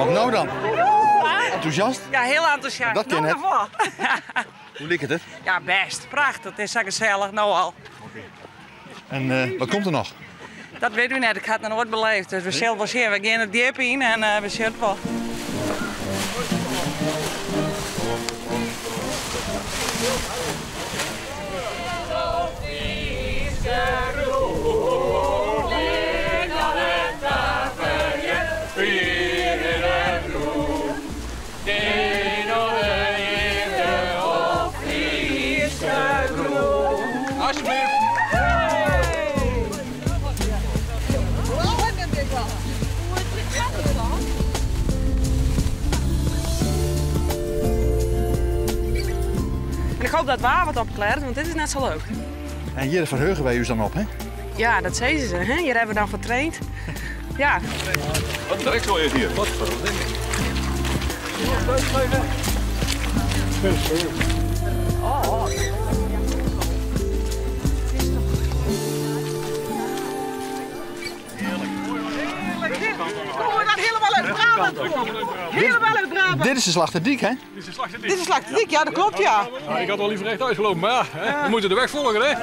Wat no dan? Entûsjast? Ja, hiel entûsjast. Dat kin net. Hoe liket it? Ja, bêst. Prachtich. It is sa gesellich no al. En wat komt der noch? Dat witte we net. Ik ha it noch noait beleefd. Dus we sille wol sjen. We gean it djip yn en we sjogge it wol. En ik hoop dat it waar wat opklearret, want dit is net sa leuk. En hjir ferheuge wy ús dan op, hè? Ja, dat sizze se, hè? Hjir hawwe we dan foar traind. Ja. Wat in treksoai is hjir. Wat verdikke. Helemaal uit Brabant. Dit is de Slachtedyk, hè? Dit is de Slachtedyk. Dit is de Slachtedyk, ja, dat klopt, ja. Ik had wel liever echt uitgelopen, maar ja, hè, we moeten de weg volgen, hè?